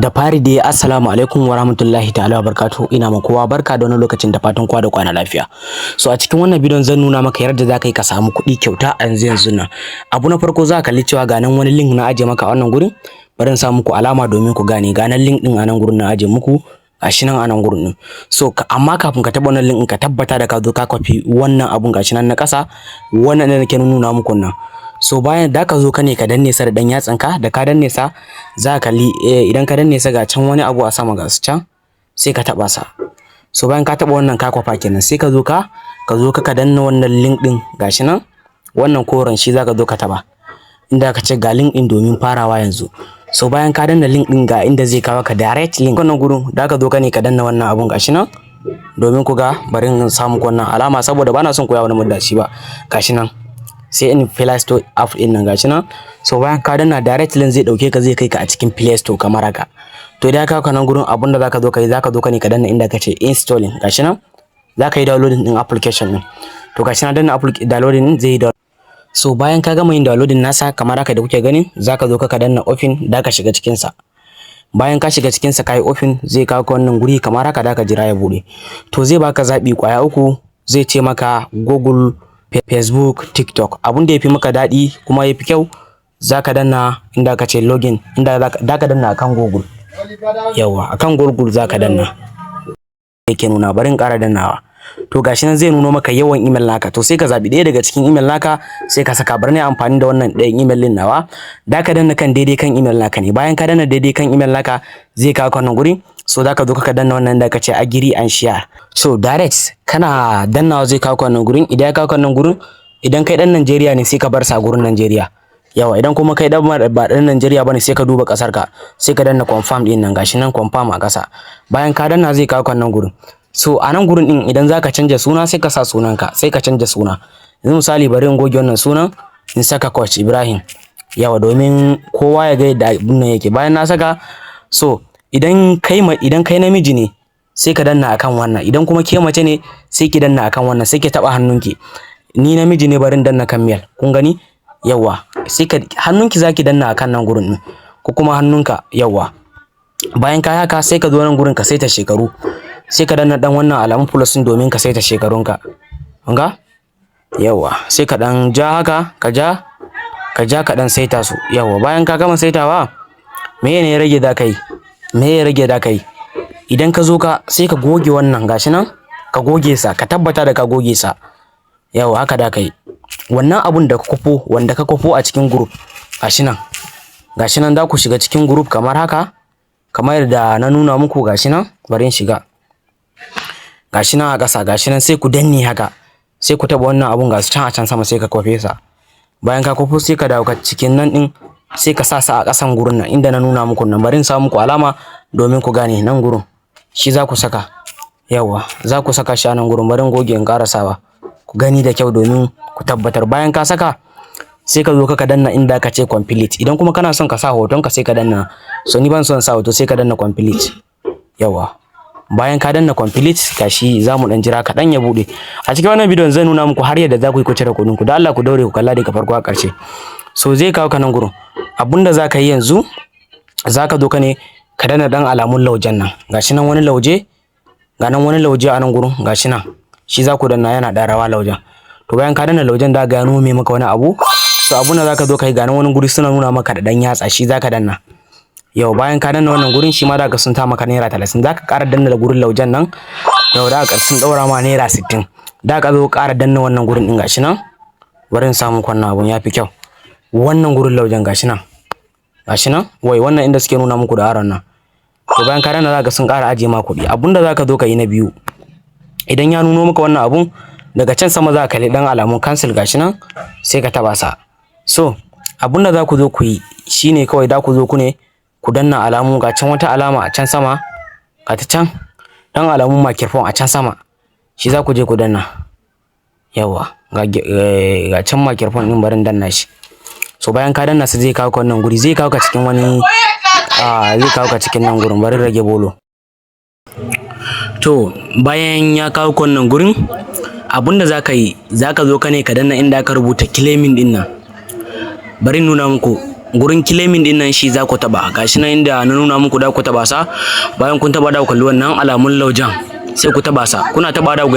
Da fari dai, assalamu alaikum wa rahmatullahi ta'ala wa barakatuhu. Ina ma kowa barka da wani lokacin, da fatan kowa da kwana lafiya. So a cikin wannan bidiyon zan nuna maka yadda za ka yi ka samu kuɗi kyauta a yanzu yanzu nan. Abu na farko, za ka kalli cewa ga nan wani link na aje maka a wannan gurin. Bari in sa muku alama domin ku gane. Ga nan link din a nan gurin na aje muku, gashi nan a nan gurin din. So amma kafin ka taɓa wannan link ɗin, ka tabbata da ka zo ka kwafi wannan abun, gashi nan na ƙasa, wannan da nake nuna muku nan. So bayan da ka zo ka ne ka danne sa da dan yatsan ka, da ka danne sa za ka kalli idan ka danne sa, ga can wani abu a sama, ga su can, sai ka taba sa. So bayan ka taba wannan, ka kwafa kenan, sai ka zo ka danna wannan link din, gashi nan wannan koren, shi zaka zo ka taba inda ka ce ga link din domin farawa yanzu. So bayan ka danna link din, ga inda zai kawo ka, direct link wannan gurin da ka zo ka ne ka danna wannan abun, gashi nan, domin ku ga. Bari in samu wannan alama saboda bana son koya wani muddaci ba. Gashi nan, sai in Play Store app din nan, gashi nan. So bayan ka danna, direct link zai dauke ka, zai kai ka a cikin Play Store kamar haka. To idan ka kawo nan gurin, abun da zaka zo ka yi, zaka zo ka ne ka danna inda ka ce installing, gashi nan, zaka yi downloading din application din. To gashi nan, danna downloading din zai yi. So bayan ka gama yin downloading nasa kamar haka da kuke gani, zaka zo ka danna open, da ka shiga cikin sa. Bayan ka shiga cikin sa, kai open, zai kawo ka wannan guri kamar haka, da ka jira ya bude. To zai baka zabi kwaya uku, zai ce maka Google, Facebook, TikTok. Abun da ya fi maka daɗi kuma ya fi kyau, za ka danna inda ka ce login, inda za ka danna akan Google. Yawa, akan Google za ka danna. Yake nuna, bari in ƙara dannawa. To gashi nan zai nuno maka yawan email naka. To sai ka zabi ɗaya daga cikin email naka sai ka saka. Bari ne amfani da wannan ɗayan email ɗin nawa. Da ka danna kan daidai kan email naka ne. Bayan ka danna daidai kan email naka, zai kawo ka wannan guri. So za ka zo ka danna wannan da ka ce agree and share. So direct kana dannawa zai kawo ka wannan gurin. Idan ya kawo ka wannan gurin, idan kai dan Najeriya ne, sai ka bar sa gurin Najeriya. Yawa, idan kuma kai dan ba dan Najeriya bane, sai ka duba kasar ka, sai ka danna confirm din nan, gashi nan confirm a kasa. Bayan ka danna, zai kawo ka nan gurin. So a nan gurin din, idan zaka canja suna, sai ka sa sunanka, sai ka canja suna. Yanzu misali, bari in goge wannan sunan, in saka Coach Ibrahim. Yawa, domin kowa ya ga yadda abun nan yake. Bayan na saka, so idan kai namiji ne, sai ka danna akan wannan. Idan kuma ke mace ne, sai ki danna akan wannan, sai ki taba hannunki. Ni namiji ne, bari in danna kan male. Kun gani? Yawa, sai ka hannunki zaki danna akan nan gurin din, ko kuma hannunka. Yawa, bayan ka haka, sai ka zo nan gurin ka saita shekaru, sai ka danna dan wannan alamun plus din domin ka saita shekarunka. Kun ga? Yawa, sai ka dan ja haka, ka ja, ka ja, ka dan saita su. Yawa, bayan ka gama saitawa, me ne ya rage da kai? Me ya rage da kai? Idan ka zo ka sai ka goge wannan, gashi nan, ka goge sa, ka tabbata da ka goge sa. Yawa, haka da kai wannan abun da ka kwafo, wanda ka kwafo a cikin group, gashi nan. Gashi nan, za ku shiga cikin group kamar haka, kamar yadda na nuna muku. Gashi nan, bari in shiga. Gashi nan a ƙasa, gashi nan, sai ku danne haka, sai ku taɓa wannan abun, gasu can a can sama, sai ka kwafe sa. Bayan ka kwafo, sai ka dawo ka cikin nan ɗin, sai ka sa sa a ƙasan gurin nan inda na nuna muku nan. Bari in sa muku alama domin ku gane. Nan gurin shi za ku saka. Yawa, za ku saka shi a nan gurin. Bari in goge in ƙara sawa ku gani da kyau domin ku tabbatar. Bayan ka saka, sai ka zo ka danna inda ka ce complete. Idan kuma kana son ka sa hoton ka, sai ka danna. So ni ban son sa hoto, sai ka danna complete. Yawa, bayan ka danna complete, gashi za mu dan jira kaɗan ya buɗe. A cikin wannan bidiyon zan nuna muku har yadda za ku yi ku cire kuɗin ku. Da Allah ku daure ku kalla daga farko a ƙarshe. So zai kawo ka nan gurin. Abinda za ka yi yanzu, za ka zo ka ne ka danna dan alamun laujen nan, gashi nan wani lauje, ga nan wani lauje a nan gurin, gashi nan, shi za ku danna, yana ɗan rawa laujen. To bayan ka danna laujen, da ga ya nome maka wani abu. So abun da zaka zo ka yi, ga nan wani guri suna nuna maka da dan yatsa, shi zaka danna. Yau, bayan ka danna wannan gurin, shi ma da ka sun ta maka ₦30. Zaka ƙara danna da gurin laujen nan. Yau, da ka sun ɗaura ma ₦60. Da ka zo ƙara danna wannan gurin ɗin, gashi nan. Bari in samu wannan abun, ya fi kyau. Wannan gurin laujen, gashi nan, gashi nan, wai wannan inda suke nuna muku da aron nan. To bayan ka danna, zaka sun ƙara ajiye ma kuɗi. Abunda zaka zo ka yi na biyu, idan ya nuno maka wannan abun, daga can sama za ka kalli dan alamun cancel, gashi nan, sai ka taba sa. So abunda za ku zo ku yi shine kawai da ku zo ku ne ku danna alamu, ga can wata alama a can sama, ga ta can dan alamun microphone a can sama, shi za ku je ku danna. Yawa, ga can microphone din, barin danna shi. So bayan ka danna su, zai kawo ka wannan guri, zai kawo ka cikin wani a zai kawo ka cikin nan gurin. Bari rage volume. To bayan ya kawo ka wannan gurin, abunda za ka yi, za ka zo ka ne ka danna inda aka rubuta claiming din nan. Bari nuna muku. Gurin claiming din nan shi za ku taba. Gashi nan inda na nuna muku, da ku taba sa. Bayan kun taba, da ku kalli wannan alamun laujan, sai ku taba sa. Kuna taba, da ga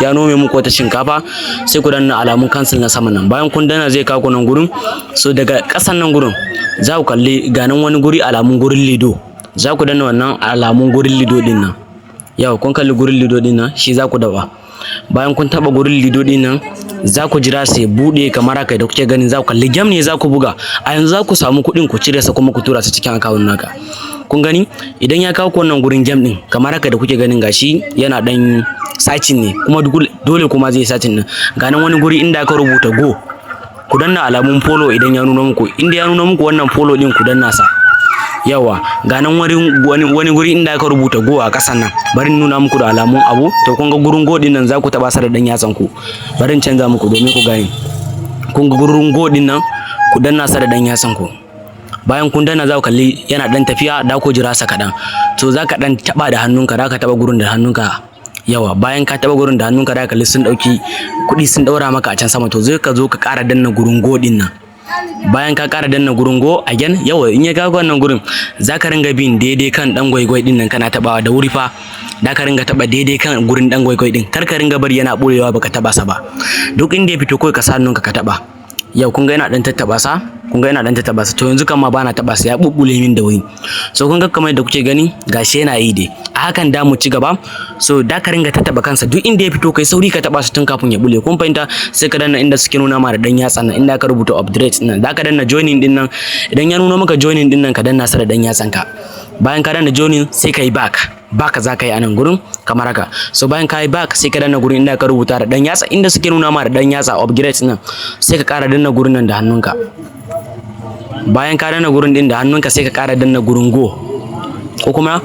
ya nome muku wata shinkafa. Sai ku danna alamun cancel na saman nan. Bayan kun danna, zai kawo ku nan gurin. So daga kasan nan gurin za ku kalli ga nan wani guri, alamun gurin lido. Za ku danna wannan alamun gurin lido din nan. Yau kun kalli gurin lido din nan, shi za ku daba. Bayan kun taba gurin lido din nan, za ku jira sai bude kamar haka da kuke gani. Za ku kalli game ne za ku buga. A yanzu za ku samu kuɗin, ku cire sa kuma ku tura su cikin account naka. Kun gani, idan ya kawo ku wannan gurin game din kamar haka da kuke ganin, gashi yana dan searching ne, kuma dole kuma zai searching din. Ga nan wani guri inda aka rubuta "go". Ku danna alamun follow idan ya nuna muku. Inda ya nuna muku wannan follow din, ku danna sa. Yawa, ga nan wani guri inda aka rubuta "go" a ƙasan nan. Bari in nuna muku da alamun abu. To, kun ga gurin "go" din nan, za ku taɓa sa da ɗan yatsan ku. Bari in canza muku domin ku gane. Kun ga gurin "go" din nan, ku danna sa da ɗan yatsan ku. Bayan kun danna, za ku kalli yana ɗan tafiya. Da ku jira sa kaɗan. To, za ka ɗan taɓa da hannunka, za ka taɓa gurin da hannunka. Yawa, bayan ka taɓa gurin da hannunka, da kalli sun ɗauki kuɗi sun ɗaura maka a can sama. To, zai ka zo ka ƙara danna gurin "go" din nan. Bayan ka ƙara danna gurin "go" again, yawa, in ya kawo wannan gurin, za ka ringa bin daidai kan ɗan gwaigwai din nan, kana taɓawa da wuri fa. Da ka ringa taɓa daidai kan gurin ɗan gwaigwai din. Kar ka ringa bari yana ɓoyewa baka taɓa sa ba. Duk inda ya fito, kawai ka sa hannunka ka taɓa. Yau kun ga yana ɗan tattaɓa sa, kun ga yana ɗan tattaɓa sa. To, yanzu kan ma bana taɓa sa, ya bubbule min da wuri. So kun ga kamar yadda kuke gani, gashi yana yi dai. A hakan da mu ci gaba. So da ka ringa tattaɓa kansa, duk inda ya fito kai sauri ka taɓa su tun kafin ya bule. Kun fahimta? Sai ka danna inda suke nuna ma da ɗan yatsa nan, inda aka rubuta "upgrade" nan. Da ka danna joining din nan. Idan ya nuna maka joining din nan, ka danna sa da ɗan yatsan ka. Bayan ka danna joining, sai ka yi back. Back za ka yi a nan gurin kamar haka. So bayan ka yi back, sai ka danna gurin inda ka rubuta da ɗan yatsa, inda suke nuna ma da ɗan yatsa "upgrade" nan. Sai ka ƙara danna gurin nan da hannunka. Bayan ka danna gurin din da hannunka, sai ka ƙara danna gurin "go", ko kuma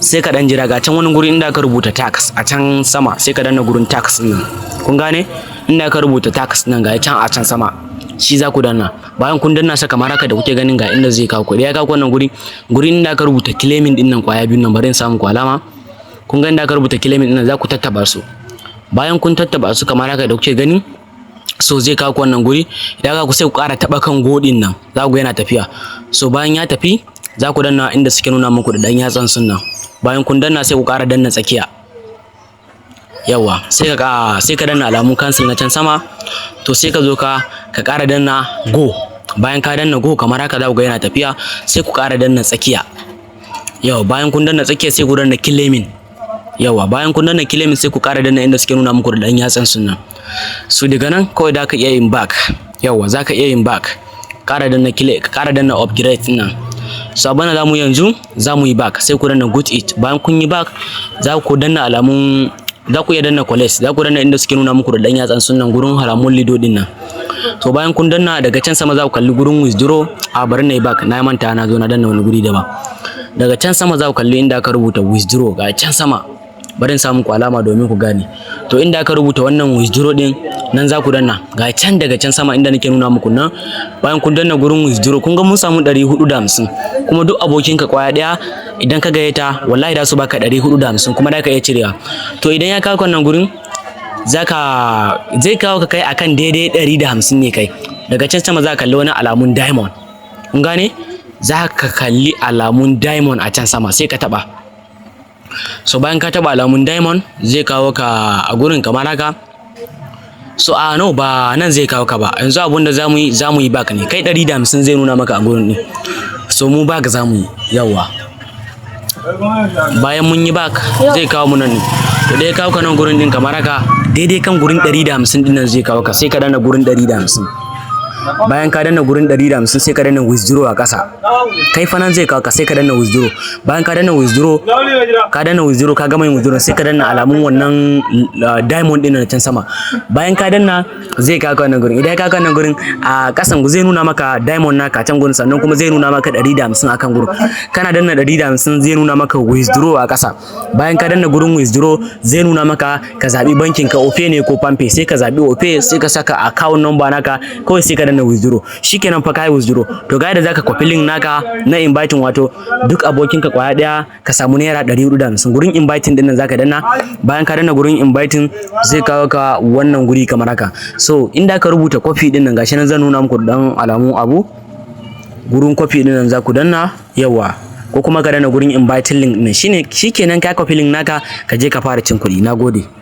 sai ka dan jira. Ga can wani guri inda aka rubuta "task" a can sama, sai ka danna gurin "task" nan. Kun gane inda aka rubuta "task" nan? Ga can a can sama, shi za ku danna. Bayan kun danna sa kamar haka da kuke ganin, ga inda zai kawo ku. Ya kawo wannan guri, guri inda aka rubuta "claiming" din nan, kwaya biyun nan. Bari in samu ku alama. Kun ga inda aka rubuta "claiming" din nan, za ku tattaba su. Bayan kun tattaba su kamar haka da kuke gani, so zai kawo ku wannan guri. Idan ka ku, sai ku ƙara taɓa kan "go" din nan. Za ku ga yana tafiya. So bayan ya tafi, za ku danna inda suke nuna muku da ɗan yatsan sun nan. Bayan kun danna, sai ku ƙara danna tsakiya. Yawa, sai ka danna alamun cancel na can sama. To, sai ka zo ka ƙara danna "go". Bayan ka danna "go" kamar haka, za ku ga yana tafiya. Sai ku ƙara danna tsakiya. Yawa, bayan kun danna tsakiya, sai ku danna "claiming". Yawa, bayan kun danna "claiming", sai ku ƙara danna inda suke nuna muku da ɗan yatsan sun nan. So daga nan kawai da ka iya yin back. Yawa, za ka iya yin back, ƙara danna ƙara danna "upgrade" nan. So abin da zamu yanzu, za mu yi back. Sai ku danna "got it". Bayan kun yi back, za ku danna alamun, za ku iya danna collect. Za ku danna inda suke nuna muku da ɗan yatsan sunan, gurin alamun lido din nan. To, bayan kun danna, daga can sama za ku kalli gurin "withdraw". A bari na yi back, na manta na zo na danna wani guri daban. Daga can sama za ku kalli inda aka rubuta "withdraw", ga can sama. Bari in sa muku alama domin ku gane. To, inda aka rubuta wannan "withdraw" din nan, za ku danna. Ga can daga can sama inda nake nuna muku nan. Bayan kun danna gurin "withdraw", kun ga mun samu 450. Kuma duk abokinka kwaya ɗaya idan ka gayyata, wallahi da su baka 450, kuma da ka iya cirewa. To, idan ya kawo wannan gurin, zaka zai kawo ka kai akan daidai 150 ne kai. Daga can sama za ka kalli wani alamun diamond. Kun gane? Za ka kalli alamun diamond a can sama, sai ka taba. So bayan ka taba alamun diamond, zai kawo ka a gurin kamar haka. So a no, ba nan zai kawo ka ba. Yanzu abun da zamu yi, zamu yi back ne. Kai 150 zai nuna maka a gurin din. So mu back zamu yi. Yawa, bayan mun yi back, zai kawo mu nan ne. To, da ya kawo ka nan gurin din kamar haka, daidai kan gurin 150 din nan zai kawo ka. Sai ka danna gurin 150. Bayan ka danna gurin 150, sai ka danna "withdraw" a ƙasa. Kai fa nan zai kawo ka, sai ka danna "withdraw". Bayan ka danna "withdraw", ka danna "withdraw", ka gama yin "withdraw", sai ka danna alamun wannan diamond din na can sama. Bayan ka danna, zai kawo ka wannan gurin. Idan ya kawo ka wannan gurin, a ƙasan zai nuna maka diamond naka can gurin, sannan kuma zai nuna maka 150 akan gurin. Kana danna 150, zai nuna maka "withdraw" a ƙasa. Bayan ka danna gurin "withdraw", zai nuna maka ka zaɓi bankin ka, Opay ne ko Palmpay. Sai ka zaɓi Opay, sai ka saka account number naka, kawai sai ka danna "withdraw". Shikenan fa, kai "withdraw". To, ga yadda zaka copy link naka na inviting, wato duk abokinka kwaya daya ka samu naira 450. Gurin "inviting" din nan zaka danna. Bayan ka danna gurin "inviting", zai kawo ka wannan guri kamar haka. So inda ka rubuta "copy" din nan, gashi nan zan nuna muku dan alamun abu. Gurin copy din nan za ku danna, yawa, ko kuma ka danna gurin inviting link din. Shine shikenan, ka copy link naka, ka je ka fara cin kuɗi. Nagode.